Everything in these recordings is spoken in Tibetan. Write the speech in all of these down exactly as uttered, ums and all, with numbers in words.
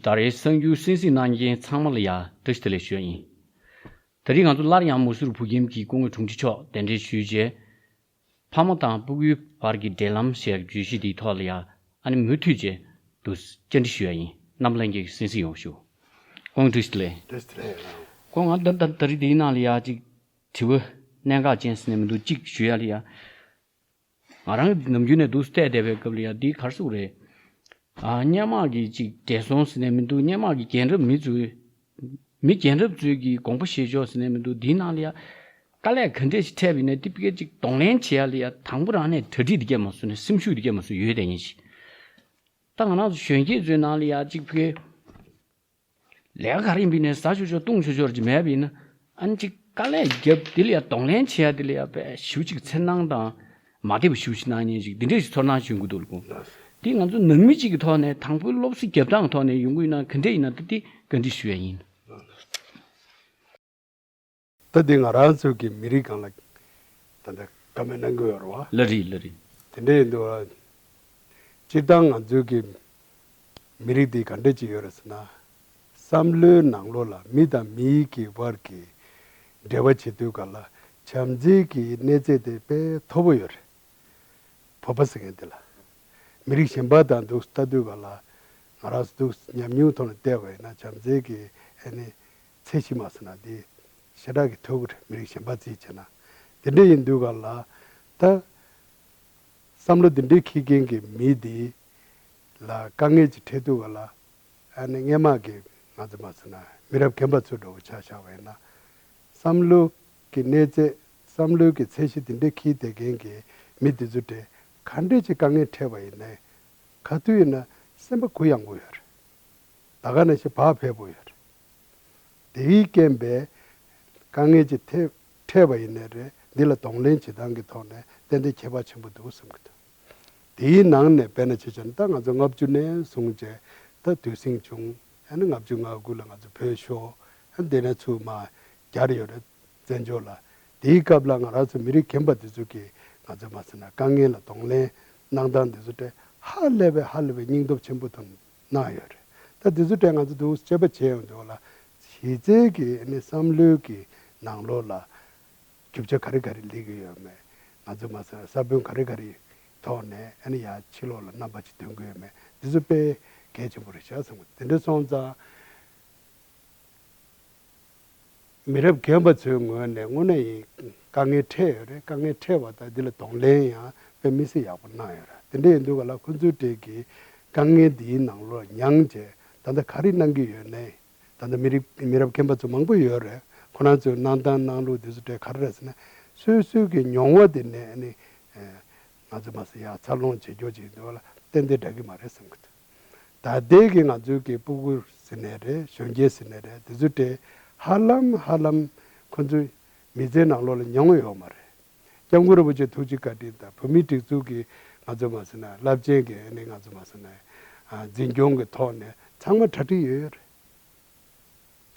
ད་རེས་གསར་འགྱུར་གསན་གཟིགས་གནང་མཁན་ཚང་མ་ལ་ཡང་བཀྲ་ཤིས་བདེ་ལེགས་ཞུ་ཡ་ཡིན། ད་རེས་ང་ཚོ་སླར་ཡང་མུ་སུར་བུ་རྒྱན་གྱི་སྐུ་ངོ་དྲུང་ཆེ་མཆོག་གདན་འདྲེན་ཞུས་རྗེས། ཕ་མ་དང་སྤུ་གུའི་བར་གྱི་འབྲེལ་ལམ་ཞེས་བརྗོད་གཞི་འདིའི་ཐོག་ལ་ཡང་ཨ་ནི་མུ་མཐུད་བྱས་དུ་བཅར་འདྲི་ཞུ་ཡ་ཡིན། རྣམ་པ་ལྷན་རྒྱས་ཀྱིས་གསན་གཟིགས་ཡོང་ཞུ། སྐུ་ངོ་བཀྲ་ཤིས་བདེ་ལེགས། བཀྲ་ཤིས་བདེ་ལེགས། སྐུ་ངོ་ད་ད་ད་རེས་འདིའི་ནང་ལ་ཡང་ཅིག་དྲི་བ་གནད་འགག་ཅན་ཟེར་ནས་མི་འདུག་ཅིག་ཞུ་ཡ་ལ་ཡ། ང་རང་གིས་ནམ་རྒྱུན་ནས་འདུག་བལྟས་བསྡད་པའི་སྐབས་ལ་ཡ་འདི་ག་རེ་ཟེར་དགོས་རེད། ཨ་སྔོན་མ་གི་ཅིག་བགྲེས་སོང་ཟེར་ནས་མི་འདུག་སྔོན་མ་གི་རྒན་རབས་མི་ཚོས། མི་རྒན་རབས་ཚོས་ཀྱི་དགོངས་པ་བཞེས་ཕྱོགས་ཟེར་ནས་མི་འདུག་འདིའི་ནང་ལ་ཡ། དཀའ་ལས་ག་འདྲས་ཤིག་འཕྲད་པ་ཡིན་ནའི་འདི་ཕ་གིར་ཅིག་གདོང་ལེན་བྱེད་ཡ་ལ་ཡ་དང་པོ་རང་ནས་གྲ་སྒྲིག་འདི་གས་མ་བཟོ་ནས་སེམས་ཤུགས་འདི་གས་མ་བཟོ་ཡོད་བསྡད་མཁན་ཞིག་ད་ང་རང་ཚོ་གཞོན་སྐྱེས་ཚོའི་ནང་ལ་ཡ་ཅིག་ཕ་གིར། ལས་ཀ་ག་རེ་ཡིན་པ་ཡིན་ནའི་ཟ་ཆོག་ཆོག་བཏུང་ཆོག་ཆོག་ཅིག་མེད་པ་ཡིན་ན། ཨ་ནི་ཅིག་དཀའ་ལས་བརྒྱབ་དེ་ལ་ཡ་གདོང་ལེན་བྱེད་ཡ་དེ་ལ་ཡ་དཔེ་ཞེ་པོ་ཅིག་འཚེར་སྣང་དང་མ་བདེ་བ་ཞེ་པོ་ཅིག་གནང་མཁན་ཅིག་འདི་འདྲས་ཞིག་ཚོར་སྣང་ཞིག་ཡོང་གི་འདུག་ལགས། འདི་ང་ཚོ་ནང་མི་གཅིག་གི་ཐོག་ནས་དང་པོའི་སློབ་གསོ་རྒྱབ་སྟངས་ཐོག་ནས་ཡོང་གི་ཡིན་ན་ག་འདྲས་ཡིན་ན་ད་འདི་བཀའ་འདྲི་ཞུ་ཡ་ཡིན། ད་འདི་ང་རང་ཚོ་གི་མི་རིགས་སྒང་ལ་ད་ལྟ་བཀའ་མོལ་གནང་གི་ཡོད་རེད་བ། ལགས་རེད་ལགས་རེད། དེ་འདྲས་ཡིན་དུས་སྤྱིར་བཏང་ང་ཚོའི་གི་མི་རིགས་འདི་ག་འདྲས་ཅིག་ཡོད་རེད་ཟེར་ན། བསམ་བློའི་ནང་ལོགས་ལ་མི་དང་མིའི་གི་བར་གྱི་འབྲེལ་བ་བྱེད་དུས་ག་ལ་བྱམས་བརྩེའི་གི་གནས་ཚད་དེ་དཔེ་མཐོ་པོ་ཡོད་རེད། བོད་པ་ཟེར་མཁན་དེ་ལ། མི་རིགས་གཞན་པ་དང་འདུག་ལྟ་དུས་ག་ལ་ང་རང་ཚོ་འདུག་ཉམས་མྱོང་ཐོག་ནས་བལྟས་པ་ཡིན་ན་བྱམས་བརྩེའི་གི་ཨ་ནི་ཚད་གཞི་མ་ཟེར་ན་འདི་ཞེ་དྲག་གི་མཐོ་གི་རེད། མི་རིགས་གཞན་པ་རྩིས་བྱས་ན། དེ་འདྲ་ཡིན་དུས་ག་ལ་ད། བསམ་བློ་འདི་འདྲའི་འཁྱེར་མཁན་གྱི་མི་འདི་ལ་དཀའ་ངལ་ཅིག་འཕྲད་དུས་ག་ལ་ཨ་ནི་སྔོན་མ་གི་ང་ཚོ་མ་ཟེར་ན་མི་རབས་རྒན་པ་ཚོ་འདྲ་བོ་ཆ་བཞག་པ་ཡིན་ན། བསམ་བློ་གི་གནས་ཚད་བསམ་བློའི་གི་ཚད་གཞི་འདི་འདྲའི་འཁྱེར་བསྡད་མཁན་གྱི་མི་འདི་ཚོ་དེ་ག་འདྲས་ཅིག་དཀའ་ངལ་འཕྲད་པ་ཡིན་ནའི་ག་དུས་ཡིན་ན་སེམས་པ་གུ་ཡངས་པོ་ཡོད་རེད། ད་ག་ནང་བཞིན་བག་ཕེབས་པོ་ཡོད་རེད། དེའི་རྐྱེན་པས་དཀའ་ངལ་ཅིག་ཐེབས་འཕྲད་པ་ཡིན་ནའི་རེད། འདི་ལ་གདོང་ལེན་བྱེད་སྟངས་ཀྱི་ཐོག་ནས་ཏན་ཏན་ཁྱད་པར་ཆེན་པོ་འདུག་བསམ་གྱི་འདུག་དེའི་ནང་ནས་དཔེར་ན་ཆ་བཞག་ན་ད་ང་ཚོ་ལྔ་བཅུ་ནས་བཟུང་བྱས་ད་དུས་ཟིང་བྱུང་། ཨ་ནི་ལྔ་བཅུ་ང་དགུ་ལ་ང་ཚོ་བོད་ཤོར། ཨ་ནི་དེ་ནས་ཚུར་མར་རྒྱ་རེ་ཡོད་རེད། བཙན་བྱོལ་ལ། དེའི་སྐབས་ལ་ང་རང་ཚོ་མི་རིགས་རྒན་པ་འདི་ཚོ་གིས་ང་ཚོ་མ་ཟེར་ན་དཀའ་ངལ་ལ་གདོང་ལེན་གནང་སྟངས་འདི་ཚོ་དེ་ཧ་ལས་པའི་ཧ་ལས་པའི་སྙིང་སྟོབས་ཆེན་པོ་ཐོག་གནང་ཡོད་རེད། ད་འདི་ཚོ་དེ་ང་ཚོ་འདུག་དཔྱད་པ་བྱས་ཡོང་དུས་ལ་གཞི་རྩའི་གི་ཨ་ནི་བསམ་བློའི་གི་ནང་ལོགས་ལ་རྒྱུ་ཆ་ག་རེ་ག་རེ་སླེབས་ཀྱི་ཡོད་མེད། ང་ཚོ་མ་ཟེར་ན་ས་བོན་ག་རེ་ག་རེ་ཐོག་ནས་ཨ་ནི་ཡར་ཕྱི་ལོགས་ལ་རྣམ་པ་ཅིག་སྟོན་གྱི་ཡོད་མེད། འདི་ཚོ་དཔེ་གལ་ཆེན་པོ་རེད་ཤག་བསམ་གི། དེ་འདྲ་སོང་ཙང་། མི་རབས་རྒན་པ་ཚོའི་ངོས་ནས་དངོས་གནས་ཡིན་དཀའ་ངལ་འཕྲད་ཡོད་རེད། དཀའ་ངལ་འཕྲད་པ་དང་འདི་ལ་གདོང་ལེན་ཡང་དཔེ་མི་སྲིད་ཡག་པོ་གནང་ཡོད་རེད། དེ་འདྲ་ཡིན་དུས་ག་ལ་ཁོ་ཚོའི་གྲས་ཀྱི་དཀའ་ངལ་འདིའི་ནང་ལོགས་མྱངས་བྱས་ད་ལྟ་ག་རེ་གནང་གི་ཡོད་ནའི། ད་ལྟ་མི་རིགས་མི་རབས་རྒན་པ་ཚོ་མང་པོ་ཡོད་རེད། ཁོ་རང་ཚོའི་གནང་སྟངས་གནང་ལུགས་འདི་ཚོ་གྲས་ག་རེ་རེད་ཟེར་ན། སོ་སོའི་གི་མྱོང་བ་དེ་ནས་ཨ་ནི་ང་ཚོ་མ་ཟེར་ཡག་འཚར་ལོངས་བྱེད་རྒྱུ་ཅིག་འདུག་ལ་ཏན་ཏན་འདྲ་གི་མ་རེད་བསམ་གི་འདུག་ད་ལྟའི་གི་ང་ཚོའི་གི་སྤུ་གུ་ཟེར་ནའི་རེད། གཞོན་སྐྱེས་ཟེར་ནའི་རེད། དེ་ཚོ་དེ་ཧ་ལམ་ཧ་ལམ་ཁོ་ཚོའི་མི་ཚེའི་ནང་ལོགས་ལ་མྱོང་ཡོད་མ་རེད། སྐྱབས་མགོན་རིན་པོ་ཆེ་ཐུགས་རྗེ་བཀའ་དྲིན་དང་བོད་མིའི་སྒྲིག་འཛུགས་ཀྱི་ང་ཚོ་མ་ཟེར་ན་རླབས་ཆེན་གྱི་ཨ་ནི་ང་ཚོ་མ་ཟེར་ན་འཛིན་སྐྱོང་གི་ཐོག་ནས་ཚང་མ་གྲ་སྒྲིག་ཡོད་རེད།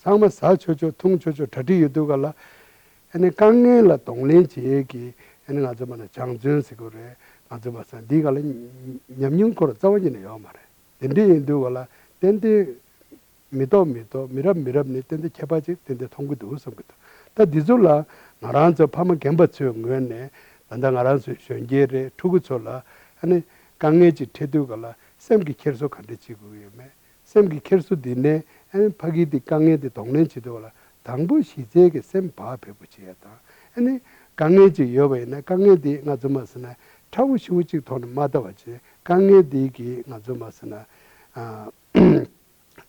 ཚང་མ་ཟ་ཆོག་ཆོག་འཐུང་ཆོག་ཆོག་གྲ་སྒྲིག་ཡོད་དུས་ག་ལ། ཨ་ནི་དཀའ་ངལ་ལ་གདོང་ལེན་བྱེད་ཡས་ཀྱི་ཨ་ནི་ང་ཚོ་མ་ན་སྦྱང་བརྩོན་ཟེར་དགོས་རེད། ང་ཚོ་མ་ཟ་འདི་ག་ལ་ཉམས་མྱོང་སྐོར་རྩ་བ་ཉིད་ནས་ཡོད་མ་རེད། དེ་འདྲ་ཡིན་དུས་ག་ལ་ཏན་ཏན་མི་ཐོག་མི་ཐོག་མི་རབས་མི་རབས་ནས་ཏན་ཏན་ཁྱད་པར་ཅིག་ཏན་ཏན་མཐོང་གི་འདུག་བསམ་གི་འདུག་ད་འདི་ཚོ་ལ་ང་རང་ཚོ་ཕ་མ་རྒན་པ་ཚོའི་ངོས་ནས་ད་ལྟ་ང་རང་ཚོའི་གཞོན་སྐྱེས་རེད། ཕྲུ་གུ་ཚོ་ལ་ཨ་ནི་དཀའ་ངལ་ཅིག་འཕྲད་དུས་ག་ལ་སེམས་ཀྱི་འཁྱེར་སོ་ག་འདྲ་བྱེད་དགོས་ཡོད་མེད། སེམས་ཀྱི་འཁྱེར་སོ་འདི་ནས་ཨ་ནི་ཕ་གི་འདི་དཀའ་ངལ་འདི་གདོང་ལེན་བྱེད་དུས་ལ་དང་པོ་གཞི་རྩའི་གི་སེམས་བག་ཕེབས་པོ་བྱེད་ཡ་དང་། ཨ་ནི་དཀའ་ངལ་ཅིག་ཡོད་པ་ཡིན་ན་དཀའ་ངལ་འདི་ང་ཚོ་མ་ཟེར་ན་ཕྲ་བོ་ཞེ་པོ་ཅིག་ཐོག་ནས་མ་ལྟ་བ་བྱས། དཀའ་ངལ་འདི་གི་ང་ཚོ་མ་ཟེར་ན་ཨ་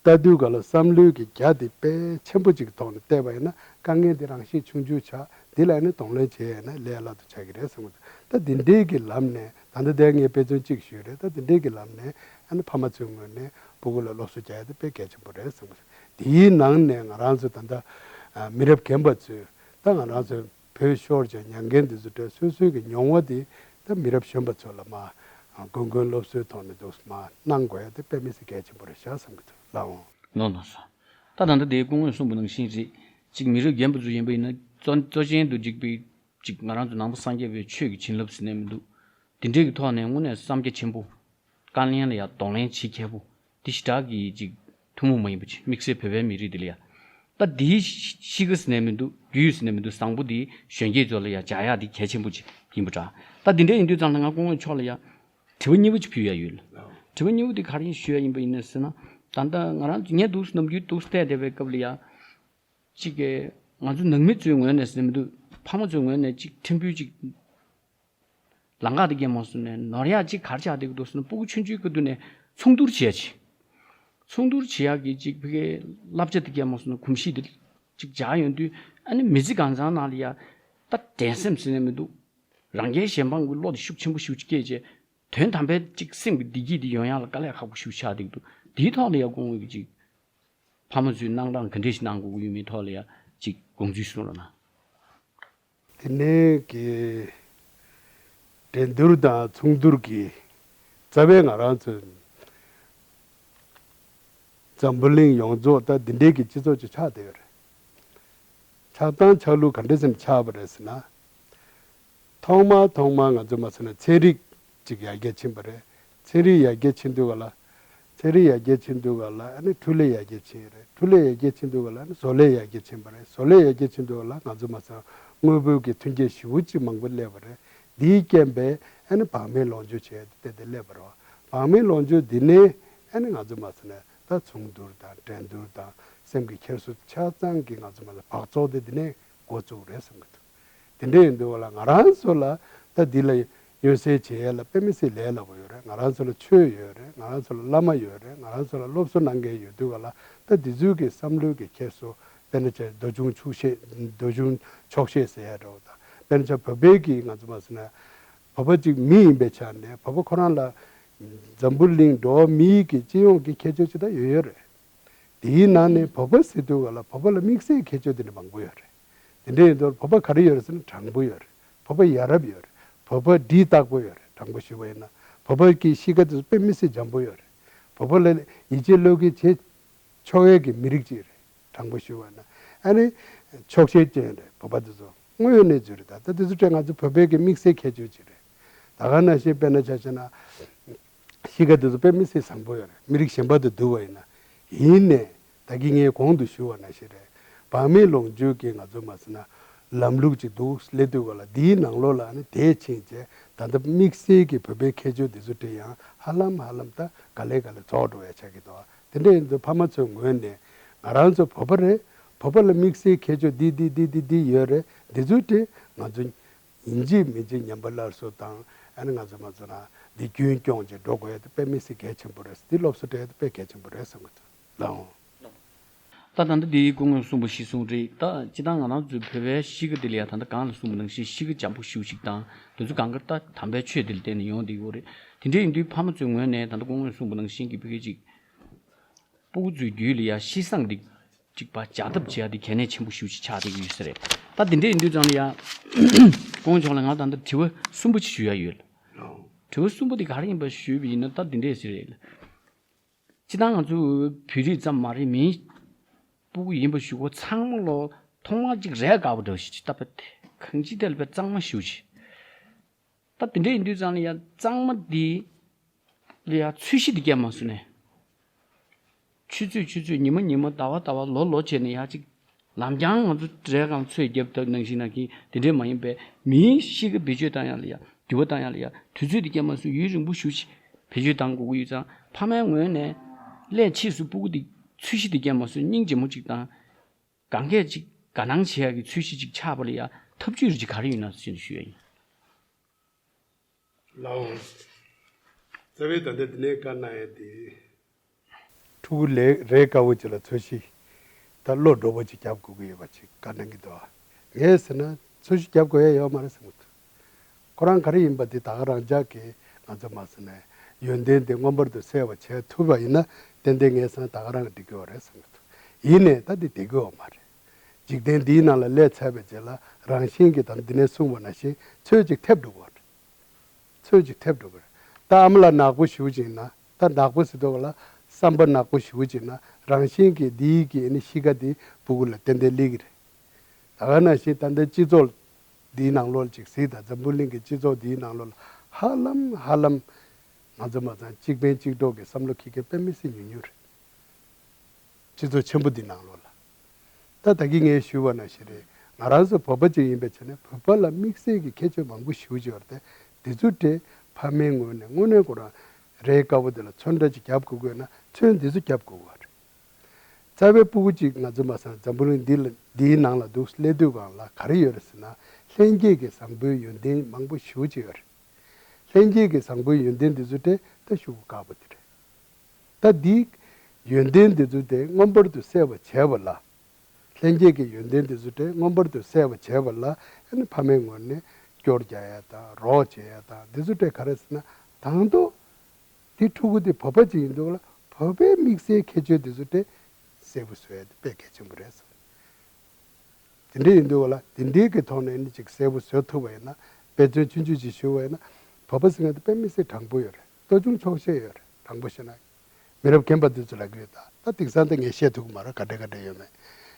ལྟ་དུས་ག་ལ་བསམ་བློའི་གི་རྒྱ་འདི་དཔེ་ཆེན་པོ་ཅིག་ཐོག་ནས་བལྟས་པ་ཡིན་ན་དཀའ་ངལ་འདི་རང་བཞིན་ཆུང་ཆུང་ཆགས། འདི་ལ་ནི་གདོང་ལེན་བྱས་ཡོད་ན་ལས་སླ་པོ་ཆགས་ཀྱི་རེད་བསམ་གི་འདུག་ད་འདི་འདྲའི་གི་ལམ་ནས་ད་ལྟ་དེ་ངས་དཔེ་མཚོན་གཅིག་ཞུས་རེད། ད་འདི་འདྲའི་གི་ལམ་ནས་ཨ་ནི་ཕ་མ་ཚོའི་ངོས་ནས་སྤུ་གུ་ལ་སློབ་གསོ་རྒྱག་ཡ་དེ་དཔེ་གལ་ཆེན་པོ་རེད་བསམ་གི་འདུག་དེའི་ནང་ནས་ང་རང་ཚོ་ད་ལྟ་ཨ་མི་རབས་རྒན་པ་ཚོས་ད་ང་རང་ཚོ་བོད་ཤོར་བྱས་མྱངས་མཁན་འདི་ཚོ་གྲས་སོ་སོའི་གི་མྱོང་བ་དེ་ད་མི་རབས་གཞོན་པ་ཚོ་ལ་མར་ཨ་གོང་གོང་སློབ་གསོའི་ཐོག་ནས་འདུག་མར་གནང་དགོས་ཡ་དེ་དཔེ་མི་སྲིད་གལ་ཆེན་པོ་རེད་ཤག་བསམ་གི་འདུག་ལགས་འོང་། ལགས་ལགས་སོ། ད་ད་ལྟ་དེ་སྐུ་ངོས་གསུངས་པ་ནང་བཞིན་རེད། གཅིག་མི་རབས་རྒན་པ་ཚོ་ཡིན་པ་ཡིན་ན་གཙོ་གཙོ་ཆེན་དུ་འཇིགས་པའི་གཅིག་ང་རང་ཚོ་ནང་པ་སངས་རྒྱས་པའི་ཆོས་ཀྱི་བྱིན་རླབས་ཟེར་ནས་མི་འདུག་དེ་འདྲའི་གི་ཐོག་ནས་དངོས་གནས་བསམ་རྒྱ་ཆེན་པོ། དཀའ་ལས་ལ་ཡང་གདོང་ལེན་བྱེད་མཁས་པོ། དེ་ཞེ་དྲག་གི་གཅིག་ ཐུན་མོང་མ་ཡིན་པ་ཅིག་དམིགས་བསལ་བོད་པའི་མི་རིགས་འདི་ལ་ཡ། ད་འདིའི་གཤིས་ཀ་ཟེར་ནས་མི་འདུག་རྒྱུས་ཡོད་ཟེར་ནས་མི་འདུག་བཟང་པོ་འདི་གཞོན་སྐྱེས་ཚོ་ལ་ཡ་སྦྱར་ཡག་འདི་གལ་ཆེན་པོ་ཅིག་ཡིན་པ་འདྲ། ད་འདི་འདྲ་ཡིན་དུས་ཙང་ལ་ང་སྐུ་ངོ་མཆོག་ལ་ཡ་དྲི་བ་གཉིས་པ་ཅིག་ཕུལ་ཡ་ཡོད་ལ། དྲི་བ་གཉིས་པ་འདི་ག་རེ་ཡིན་ཞུ་ཡ་ཡིན་པ་ཡིན་ན་ཟེར་ན། ད་ལྟ་ང་རང་ཚོ་ངས་འདུག་ནམ་རྒྱུན་འདུག་བལྟས་བསྡད་པའི་སྐབས་ལ་ཡ། གཅིག་གིས་ང་ཚོ་ནང་མི་ཚོའི་ངོས་ནས་ཟེར་མི་འདུག་ཕ་མ་ཚོའི་ངོས་ནས་གཅིག་ཕྲན་བུ་གཅིག་ལམ་ཁ་དེ་གས་མ་སོང་ནས་ནོར་ཡག་གཅིག་ག་རེ་ཆགས་བསྡད་ཀྱི་འདུག་ཟེར་ན། སྤུ་གུ་ཆུང་ཆུང་གི་དུས་ནས་ཚོང་བསྡུར་བྱེད་ཡག་ཅིག་ཚོང་བསྡུར་བྱེད་ཡག་གི་གཅིག་ཕ་གིའི་བསླབ་བྱ་དེ་གས་མ་སོང་ན་གོམས་གཤིས་དེ་གཅིག་འཇགས་ཡོང་དུས། ཨ་ནི་མི་ཚེ་གང་ཚང་ནང་ལ་ཡ་ད་འགྲན་སེམས་ཟེར་ནས་མི་འདུག་རང་རྒྱལ་གཞན་དབང་གི་བློ་དེ་ཤུགས་ཆེན་པོ་ཞེ་པོ་ཅིག་སྐྱེས་བྱས། དོན་དམ་པའི་ཅིག་སེམས་ཀྱི་བདེ་སྐྱིད་དེ་ཡོང་ཡག་ལ་དཀའ་ལས་ཁག་པོ་ཞེ་པོ་ཆགས་བསྡད་ཀྱི་འདུག་དེའི་ཐོག་ལ་ཡ་སྐུ་ངོ་གིས་ཅིག་ཕ་མ་ཚོས་གནང་སྟངས་ག་འདྲས་ཤིག་གནང་དགོས་ཀྱི་ཡོད་མེད་ཐོག་ལ་ཡ་ཅིག་དགོངས་ཚུལ་གསུང་རོགས་གནང་། དེ་ནས་ཀྱི་འགྲན་བསྡུར་དང་ཚོང་བསྡུར་གྱི་རྩ་བའི་ང་རང་ཚོའི་འཛམ་བུ་གླིང་ཡོངས་རྫོགས་ད་འདི་འདྲའི་གི་སྤྱི་ཚོགས་ཅིག་ཆགས་བསྡད་ཡོད་རེད། ཆགས་སྟངས་ཆགས་ལུགས་ག་འདྲས་ཟེར་ནས་ཆགས་པ་རེད་ཟེར་ན། ཐོག་མ་ཐོག་མ་ང་ཚོ་མ་ཟེར་ན་ཚན་རིག་ཅིག་ཡར་རྒྱས་ཕྱིན་པ་རེད། ཚན་རིག་ཡར་རྒྱས་ཕྱིན་དུས་ག་ལ། ཚན་རིག་ཡར་རྒྱས་ཕྱིན་དུས་ག་ལ་ཨ་ནི་འཕྲུལ་ལས་ཡར་རྒྱས་ཕྱིན་རེད། འཕྲུལ་ལས་ཡར་རྒྱས་ཕྱིན་དུས་ག་ལ་ཨ་ནི་བཟོ་ལས་ཡར་རྒྱས་ཕྱིན་པ་རེད། བཟོ་ལས་ཡར་རྒྱས་ཕྱིན་དུས་ག་ལ་ང་ཚོ་མ་ཟེར་ན་དངོས་པོའི་གི་ཐོན་སྐྱེད་ཞེ་པོ་ཅིག་མང་པོ་སླེབས་པ་རེད། འདིའི་རྐྱེན་པས་ཨ་ནི་བག་མེད་ལོངས་སྤྱོད་བྱས་ཏེ་དེ་སླེབས་པ་རེད། བག་མེད་ལོངས་སྤྱོད་འདི་ནས་ཨ་ནི་ང་ཚོ་མ་ཟེར་ན་ད་ཚོང་བསྡུར་དང་འགྲན་བསྡུར་དང་སེམས་ཀྱི་འཁྱེར་སོ་ཆ་ཚང་གི་ང་ཚོ་མ་ཟེར་ན་འབག་བཙོག་དེ་འདི་ནས་འགོ་བཙུགས་རེད་བསམ་གི་འདུག་དེ་འདྲ་ཡིན་དུས་ལ་ང་རང་ཚོ་ལ་ད་འདི་ལ་མངོན་གསལ་བྱེད་ཡས་ལ་དཔེ་མི་སྲིད་ལས་སླ་པོ་ཡོད་རེད། ང་རང་ཚོ་ལ་ཆོས་ཡོད་རེད། ང་རང་ཚོ་ལ་བླ་མ་ཡོད་རེད། ང་རང་ཚོ་ལ་སློབ་གསོ་གནང་མཁན་ཡོད་དུས་ག་ལ་ད་འདི་ཚོའི་གི་བསམ་བློའི་གི་འཁྱེར་སོ། དཔེར་ན་ཆ་འདོད་ཆུང་ཆོག་ཤེས། འདོད་ཆུང་ཆོག་ཤེས་ཟེར་ཡ་འདྲ་བོ་དང་། དཔེར་ན་ཆ་བོད་པའི་གི་ང་ཚོ་མ་ཟེར་ན་བོད་པ་གཅིག་མི་ཡིན་པའི་ཆ་ནས་བོད་པ་ཁོ་རང་ལ་འཛམ་བུ་གླིང་འགྲོ་བ་མིའི་གི་སྤྱི་ཡོངས་ཀྱི་ཁྱད་ཆོས་ཅིག་ད་ཡོད་ཡོད་རེད། དེའི་ནང་ནས་བོད་པ་ཟེར་དུས་ག་ལ་བོད་པ་ལ་དམིགས་བསལ་ཁྱད་ཆོས་དེ་འདྲ་མང་པོ་ཡོད་རེད། དེ་འདྲ་ཡིན་དུས་བོད་པ་ག་རེ་ཡོད་རེད་ཟེར་ན་དྲང་པོ་ཡོད་རེད། བོད་པ་ཡ་རབས་ཡོད་རེད། བོད་པ་སྒྲིག་བཏགས་པོ་ཡོད་རེད། དྲང་པོ་ཞུ་བ་ཡིན་ན་བོད་པ་གི་གཤིས་ཀ་དེ་ཚོ་དཔེ་མི་སྲིད་འཇམ་པོ་ཡོད་རེད། བོད་པ་ལ་ཡིད་ཆེས་བློས་འགེལ་བྱེད་ཆོག་ཡས་ཀྱི་མི་རིགས་ཅིག་རེད། དྲང་པོ་ཞུ་བ་ན་ཨ་ནི་ཆོག་ཤེས་ཅན་རེད། བོད་པ་དེ་ཚོ་དངོས་ཡོད་གནས་ཚུལ་རེད། ད་ལྟ་དེ་ཚོ་སྤྲད་ང་ཚོ་བོད་པའི་གི་དམིགས་བསལ་ཁྱད་ཆོས་ཅིག་རེད། ད་ག་ནང་བཞིན་དཔེར་ན་ཆ་བཞག་ན། གཤིས་ཀ་དེ་ཚོ་དཔེ་མི་སྲིད་བཟང་པོ་ཡོད་རེད། མི་རིགས་གཞན་པ་དང་བསྡུར་བ་ཡིན་ན། ཡིན་ནས་ད་གིན་ངས་གོང་དུ་ཞུ་བ་ནང་བཞིན་རེད། བག་མེད་ལོངས་སྤྱོད་ཀྱི་ང་ཚོ་མ་ཟེར་ན་ལམ་ལུགས་ཅིག་འདུག་སླེབས་དུས་ག་ལ་འདིའི་ནང་ལོགས་ལ་ཨ་ནི་དེ་ཕྱིན་བྱས་ད་ལྟ་དམིགས་བསལ་གྱི་བོད་པའི་ཁྱད་ཆོས་འདི་ཚོ་དེ་ཡང་ཧ་ལམ་ཧ་ལམ་ད་ག་ལེ་ག་ལེ་རྫོགས་འགྲོ་བའི་ཆགས་ཀྱི་འདུག་དེ་འདྲ་ཡིན་དུས་ཕ་མ་ཚོའི་ངོས་ནས་ང་རང་ཚོ་བོད་པ་རེད། བོད་པ་ལ་དམིགས་བསལ་ཁྱད་ཆོས་འདི་འདི་འདི་འདི་འདི་ཡོད་རེད། འདི་ཚོ་དེ་ང་ཚོ་ཡིན་གཅིག་མིན་གཅིག་ཉམས་པ་སླར་གསོ་དང་ཨ་ནི་ང་ཚོ་མ་ཚོ་ན་འདི་རྒྱུན་སྐྱོང་བྱེད་འགྲོ་དགོས་ཡ་དེ་དཔེ་མི་སྲིད་གལ་ཆེན་པོ་རེད། འདི་སློབ་གསོ་སྤྲད་ཡ་དེ་དཔེ་གལ་ཆེན་པོ་རེད་བསམ་གི་འདུག་ལགས་འོང་། ད་ད་ལྟ་འདི་སྐུ་ངོས་གསུངས་པ་གཞིར་བཟུང་རེད། ད་སྤྱིར་བཏང་ང་རང་ཚོའི་བོད་པའི་གཤིས་ཀ་འདི་ལ་ཡ་ད་ལྟ་གང་ལ་གསུངས་པ་ནང་བཞིན་གཤིས་ཀ་འཇམ་པོ་ཞེ་པོ་ཅིག་དང་དེ་ཚོ་གང་ག་ད་དམ་པའི་ཆོས་འདི་ལ་བརྟེན་ནས་ཡོང་བསྡད་ཡོད་རེད། དེ་འདྲ་ཡིན་དུས་ཕ་མ་ཚོའི་ངོས་ནས་ད་ལྟ་སྐུ་ངོས་གསུངས་པ་ནང་བཞིན་གྱི་བོད་སྐད་ཅིག་སྤུ་གུ་ཚོའི་རྒྱུད་ལ་ཡ་གཤིས་བཟང་འདི་གཅིག་པ་འཇགས་ཐབས་བྱེད་ཡ་འདི་གལ་གནད་ཆེན་པོ་ཞེ་པོ་ཅིག་ཆགས་བསྡད་ཀྱི་ཡོད་ས་རེད། ད་འདི་འདྲ་ཡིན་དུས་ཙང་ལ་ཡ་སྐུ་ངོ་མཆོག་ལ་ང་ད་ལྟ་དྲི་བ་གསུམ་པོ་ཅིག་ཞུ་ཡ་ཡོད། དྲི་བ་གསུམ་པོ་འདི་ག་རེ་ཡིན་པ་ཞུས་པ་ཡིན་ན་ད་འདི་འདྲས་ཟེར་རེད། སྤྱིར་བཏང་ང་ཚོ་བོད་རིགས་ཙམ་མ་རེད། མིའི་སྤུ་གུ་ཡིན་པ་ཞུ་གོ་ཚང་མ་ལོ་ཐོག་མར་ཅིག་རས་དཀར་པོ་འདྲ་བོ་ཞིག་ཅིག་བཏབ་པ་དེ་གང་ཅི་དེ་ལ་དཔེ་གཙང་མ་ཞེ་པོ་ཅིག་ད་དེ་འདྲ་ཡིན་དུས་ཙང་ལ་ཡ་གཙང་མ་འདི་ལ་ཡ་ཚོས་གཞི་འདི་བརྒྱབ་མ་སོང་ནས། ཆུ་ཚོད་ཆུ་ཚོད་ཉི་མ་ཉི་མ་ཟླ་བ་ཟླ་བ་ལོ་ལོ་བྱས་ནས་ཡ་གཅིག་ལམ་རྐྱང་ང་ཚོ་འབྲས་གང་ཚོས་བརྒྱབ་ཐབས་ནང་བཞིན་ནང་གི་དེ་འདྲས་མ་ཡིན་པའི་མིའི་གཤིས་ཀ་བེད་སྤྱོད་བཏང་ཡ་ལ་ཡ་འགྱུར་བ་བཏང་ཡ་ལ་ཡ་དུས་ཚོད་འདི་བརྒྱབ་མ་སོང་ཡུན་རིང་པོ་ཞེ་པོ་ཅིག་བེད་སྤྱོད་བཏང་དགོས་ཀྱི་ཡོད་ཙང་ཕ་མའི་ངོས་ནས་སླད་ཕྱིས་སུ་སྤུ་གུ་འདི་ཚོས་གཞི་འདི་བརྒྱབ་མ་སོང་སྙིང་རྗེ་མོ་ཅིག་དང་། གང་གས་ཅིག་དགའ་སྣང་བྱེད་ཡག་གི་ཚོས་གཞི་ཅིག་ཆགས་པ་ལ་ཡ་ཐབས་ཇུས་རེ་ཅིག་ག་རེ་ཡོད་ན་ཞུ་ཞུ་ཡ་ཡིན། ལགས་འོང་། རྩ་བའི་ད་ལྟ་འདི་ནས་བཀའ་གནང་ཡ་དེ། ཕྲུ་གུ་ལས་རས་དཀར་པོ་ཅིག་ལ་ཚོས་གཞི་ད་བློ་སྒྲོ་པོ་ཅིག་རྒྱབ་དགོས་ཀྱི་ཡོད་པ་ཅིག་བཀའ་གནང་གི་འདུག་ངས་ཟེར་ན་ཚོས་གཞི་རྒྱབ་དགོས་ཡ་ཡོད་མ་རེད་བསམ་གི་འདུག་ཁོ་རང་ག་རེ་ཡིན་པ་དེ་ད་ག་རང་ཅག་གིས་ང་ཚོ་མ་ཟེར་ནས་ཡོན་ཏན་དེ་མངོན་པར་དུ་གསལ་བ་བྱས་ཐུབ་པ་ཡིན་ན་ཏན་ཏན་ངས་ཟེར་ན་ད་ག་རང་འགྲིག་གི་ཡོད་རེད་བསམ་གི་འདུག་ཡིན་ནའི་ད་དེ་བསྡད་ཀྱི་ཡོད་མ་རེད། འཇིག་རྟེན་འདིའི་ནང་ལ་སླེབས་ཚར་བའི་རྗེས་ལ་རང་བཞིན་གྱིས་ད་འདི་ནས་གསུངས་པ་ནང་བཞིན་ཚོས་གཅིག་ཐེབས་འགྲོ་གི་ཡོད་རེད། ཚོས་གཅིག་ཐེབས་འགྲོ་གི་རེད། ད་ཨ་མ་ལགས་ནག་པོ་ཞེ་པོ་ཅིག་ཡིན་ན་ད་ནག་པོ་ཟེར་དུས་ལ་བསམ་པ་ནག་པོ་ཞེ་པོ་ཅིག་ཡིན་ན་རང་བཞིན་གྱིས་འདིའི་གི་ཨ་ནི་གཤིས་ཀ་འདི་སྤུ་གུ་ལ་ཏན་ཏན་སླེབས་ཀྱི་རེད། ད་ག་ནང་བཞིན་ད་ལྟ་སྤྱི་ཚོགས་འདིའི་ནང་ལོགས་ཅིག་གཟིགས་དང་འཛམ་བུ་གླིང་གི་སྤྱི་ཚོགས་འདིའི་ནང་ལོགས་ལ་ཧ་ལམ་ཧ་ལམ་ང་ཚོ་མ་ཚང་གཅིག་ཕན་གཅིག་གྲོགས་ཀྱི་བསམ་བློ་འཁྱེར་མཁན་དཔེ་མི་སྲིད་ཉུང་ཉུང་རེད། སྤྱི་ཚོགས་ཆེན་པོ་འདི་ནང་ལོགས་ལ། ད་ད་གིན་ངས་ཞུས་པ་ནང་བཞིན་རེད། ང་རང་ཚོ་བོད་པ་ཅིག་ཡིན་པའི་ཆ་ནས་བོད་པ་ལ་དམིགས་བསལ་གྱི་ཁྱད་ཆོས་མང་པོ་ཞེ་པོ་ཅིག་ཡོད་རེད་དེ། འདི་ཚོ་དེ་ཕ་མའི་ངོས་ནས་དངོས་གནས་ཁོ་རང་རས་དཀར་པོ་འདི་ལ་ཚོན་ཁྲ་ཅིག་རྒྱབ་དགོས་དགོས་ན་ཚོན་འདི་ཚོ་རྒྱབ་དགོས་དགོས་རེད། རྩ་བའི་སྤུ་གུ་ཅིག་ང་ཚོ་མ་སང་འཛམ་བུ་གླིང་འདི་ལ་འདིའི་ནང་ལ་འདུག་སླེབས་དུས་སྒང་ལ་ག་རེ་ཡོད་རེད་ཟེར་ན། ལྷན་སྐྱེས་ཀྱི་བཟང་པོའི་ཡོན་ཏན་མང་པོ་ཞེ་པོ་ཅིག་ཡོད་རེད། ལྷན་སྐྱེས་ཀྱི་བཟང་པོའི་ཡོན་ཏན་འདི་ཚོ་དེ་ད་ཤུགས་དཀར་པོ་དེ་རེད། ད་འདིའི་ཡོན་ཏན་འདི་ཚོ་དེ་མངོན་པར་དུ་གསལ་བར་བྱས་པ་ལ། ལྷན་སྐྱེས་ཀྱི་ཡོན་ཏན་འདི་ཚོ་དེ་མངོན་པར་དུ་གསལ་བར་བྱས་པ་ལ་ཨ་ནི་ཕ་མའི་ངོས་ནས་སྐྱོར་རྒྱག་ཡ་དང་རོགས་བྱེད་ཡ་དང་འདི་ཚོ་དེ་ག་རེ་ཟེར་ན། དང་ཐོག་དེ་ཕྲུ་གུ་དེ་བོད་པ་ཅིག་ཡིན་འདུག་ལ། བོད་པའི་དམིགས་བསལ་ཁྱད་ཆོས་འདི་ཚོ་དེ་གསལ་པོ་བཟོ་ཡ་དེ་དཔེ་གལ་ཆེན་པོ་རེད་བསམ། དེ་འདྲ་ཡིན་དུས་ལ་དེ་འདྲའི་གི་ཐོག་ནས་ནི་ཅིག་གསལ་པོ་བཟོ་ཐུབ་པ་ཡིན་ན། དཔེ་མཚོན་ཆུང་ཆུང་ཅིག་ཞུ་བ་ཡིན་ན། བོད་པ་ཟེར་མཁན་དེ་དཔེ་མི་སྲིད་དྲང་པོ་ཡོད་རེད། ལྟ་སྐྱོང་ཆོག་ཤེས་ཡོད་རེད། དྲང་པོ་བཤད་ན། མི་རབས་རྒན་པ་དེ་ཚོ་ལབ་ཀྱི་ཡོད། ད་ད་དེང་སང་ད་ངས་བཤད་ཐུབ་ཀྱི་མ་རེད། ག་འདྲ་ག་འདྲ་ཡོད་མེད།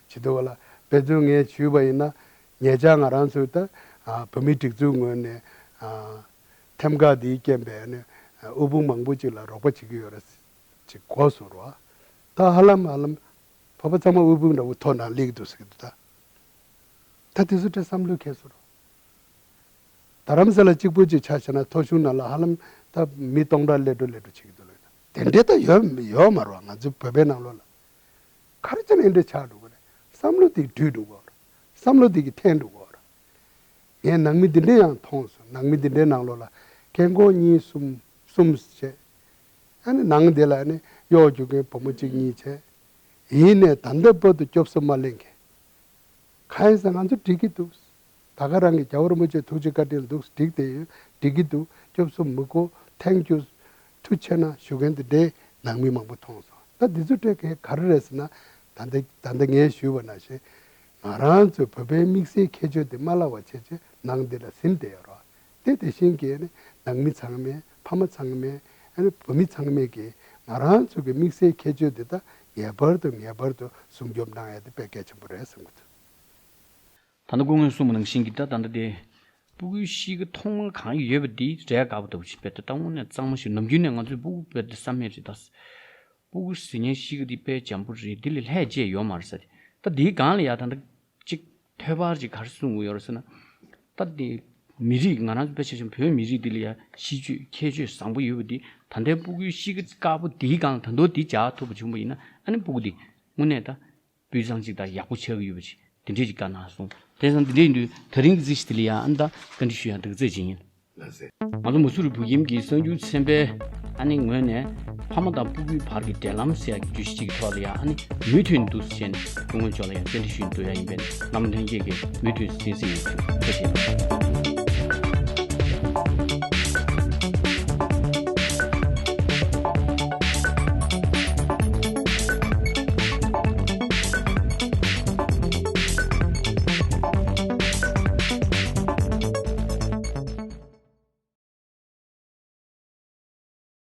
བྱེད་དུས་ལ་དཔེ་མཚོན་ངས་ཞུས་པ་ཡིན་ན། ཉེ་ཆར་ང་རང་ཚོས་ད་ཨ་བོད་མིའི་སྒྲིག་འཛུགས་ངོས་ནས་ཨ་ཐེམ་ཁ་འདིའི་རྐྱེན་པས་ནི་ཨ་དབུལ་ཕོངས་མང་པོ་ཅིག་ལ་རོགས་པ་བྱེད་ཀྱི་ཡོད་རེད་ཅིག་གོ་སོང་རོགས། ད་ཧ་ལམ་ཧ་ལམ་བོད་པ་ཚང་མ་དབུལ་ཕོངས་འདྲ་བོ་ཐོག་ནང་སླེབས་ཀྱི་འདུག་ཟེར་གྱི་འདུག་ད། ད་དེ་ཚོ་དྲན་བསམ་བློ་འཁྱེར་སོང་རོགས། རྡ་རམ་ས་ལ་གཅིག་པུ་ཅིག་ཆ་བཞག་ན་ཐོ་གཞུང་ནང་ལ་ཧ་ལམ་ད་མི་སྟོང་ཕྲག་སླེབས་འགྲོ་སླེབས་འགྲོ་བྱེད་ཀྱི་འདུག་ལ། དེ་འདྲའི་ད་ཡོད་ཡོད་མ་རེད་བ། ང་ཚོའི་བོད་པའི་ནང་ལོགས་ལ་ག་རེ་བྱས་ན་འདི་འདྲ་ཆགས་འགྲོ་གི་རེད། བསམ་བློ་དེ་བསྒྲིགས་འགྲོ་གི་རེད། བསམ་བློ་དེ་གི་འཐེན་འགྲོ་གི་རེད། ངས་ནང་མི་འདི་འདྲ་ཡང་མཐོང་སོང་། ནང་མི་འདི་འདྲའི་ནང་ལོགས་ལ་རྒན་འཁོགས་གཉིས་གསུམ་གསུམ་བྱས། ཨ་ནི་ནང་དེ་ལ་ཨ་ནི་གཡོག་རྒྱུག་མཁན་བུ་མོ་གཅིག་གཉིས་བྱས། ཡིན་ནས་ད་ལྟ་བར་དུ་སྐྱོབ་གསོ་མ་ལེན་མཁན། གང་ཡིན་ཟེར་ང་ཚོ་འགྲིག་གི་འདུག། ད་ག་རང་གི་རྒྱལ་བ་རིན་པོ་ཆེ་ཐུགས་རྗེ་བཀའ་དྲིན་འདུག། འགྲིག་དེ་ཡོད། འགྲིག་གི་འདུག། སྐྱོབ་གསོ་མི་དགོས། ཐེངས་རྒྱུ་ཐུགས་ཆེ་ན་ཞུ་མཁན་དེ་འདྲའི་ནང་མི་མང་པོ་མཐོང་སོང་། ད་འདི་ཚོ་འདྲ་གི་ག་རེ་རེད་ཟེར་ན། ད་ལྟ་ད་ལྟ་ངས་ཞུས་པ་ནང་བཞིན། ང་རང་ཚོའི་བོད་པའི་དམིགས་བསལ་ཁྱད་ཆོས་དེ་མ་བརླག་པ་བྱས་བྱས་ནང་འདི་ལ་ཟིན་བསྡད་ཡོད་རེད། དེ་དེ་བཞིན་གྱི་ནི་ནང་མི་ཚང་མས་ཕ་མ་ཚང་མས་ཨ་ནི་བུད་མེད་ཚང་མས་ཀྱིས་ང་རང་ཚོ་གི་དམིགས་བསལ་ཁྱད་ཆོས་འདི་དག་ངེས་པར་དུ་ངེས་པར་དུ་སྲུང་སྐྱོབ་གནང་ཡ་དེ་དཔེ་གལ་ཆེན་པོ་རེད་བསམ་གྱི་འདུག། ད་ནི་སྐུ་ངོས་གསུངས་པ་ནང་བཞིན་གྱི་ད་ད་ལྟ་དེ་སྤུ་གུའི་གཤིས་ཀ་ཐོག་མར་གང་ཡོད་པ་འདི་རས་དཀར་པོ་ལྟ་བུ་ཞིག་དཔེ་ད་ལྟ་དངོས་གནས་གཙང་མ་ཞིག། ནམ་རྒྱུན་ནས་ང་ཚོའི་སྤུ་གུ་དཔེ་དེ་བསམ་ཡས་རེད་ད། སྤུ་གུ་ཟེར་མཁན་གཤིས་ཀ་འདི་དཔེ་འཇམ་པོ་རེད། འདི་ལས་ལྷད་བཅས་ཡོད་མ་རེད་ཟེར། ད་འདིའི་སྒང་ལ་ཡ་ད་ལྟ་གཅིག་ཐོད་པར་ཅིག་ག་རེ་གསུང་གི་ཡོད་རེད་ཟེར་ན། ད་འདི་མི་རིགས་ང་རང་ཚོ་དཔེ་ཆ་བཞག་བོད་མི་རིགས་འདི་ལ་ཡ་གཤིས་སྤྱོད་ཁྱད་ཆོས་བཟང་པོ་ཡོད་པ་འདི་ད་ལྟའི་སྤུ་གུའི་གཤིས་ཀ་དཀར་པོ་འདིའི་སྒང་ལ་ད་དུང་འདི་འཇགས་ཐུབ་པ་བྱུང་བ་ཡིན་ན། ཨ་ནི་སྤུ་གུ་འདི་དངོས་གནས་ད་སྤུས་གཙང་ཅིག་དང་ཡག་པོ་ཆགས་ཀྱི་ཡོད་པ་ཅིག་དེ་འདྲས་ཅིག་བཀའ་གནང་སོང་། དེང་སང་འདི་འདྲས་ཡིན་དུས་ད་རིང་གི་རྩིས་གཞི་དེ་ལ་ཡ་ཨ་ནི་ད་བཀའ་འདྲི་ཞུ་ཡ་འདུག་རྩེ་ཅིག་ཡིན། ལགས་སེ། ང་ཚོ་མུ་སུ་རི་བོད་ཁྱིམ་གྱི་གསར་འགྱུར་ཚན་པའི་ཨ་ནི་ངོས་ནས་ཕ་མ་དང་སྤུ་གུའི་བར་གྱི་འབྲེལ་ལམ་ཟེར་ཡག་གི་བརྗོད་གཞི་གཅིག་གི་ཐོག་ལ་ཡང་ཨ་ནི་མུ་མཐུད་འདུག་ཟེར་ནས་སྐུ་ངོ་མཆོག་ལ་ཡང་བཅར་འདྲི་ཞུ་འདོད་ཡ་ཡིན་པས་བླ་མ་ལྷན་རྒྱས་ཀྱིས་མུ་མཐུད་གསན་གཟིགས་ཡོད་ཚུལ་ཐུགས་རྗེ་ཆེ།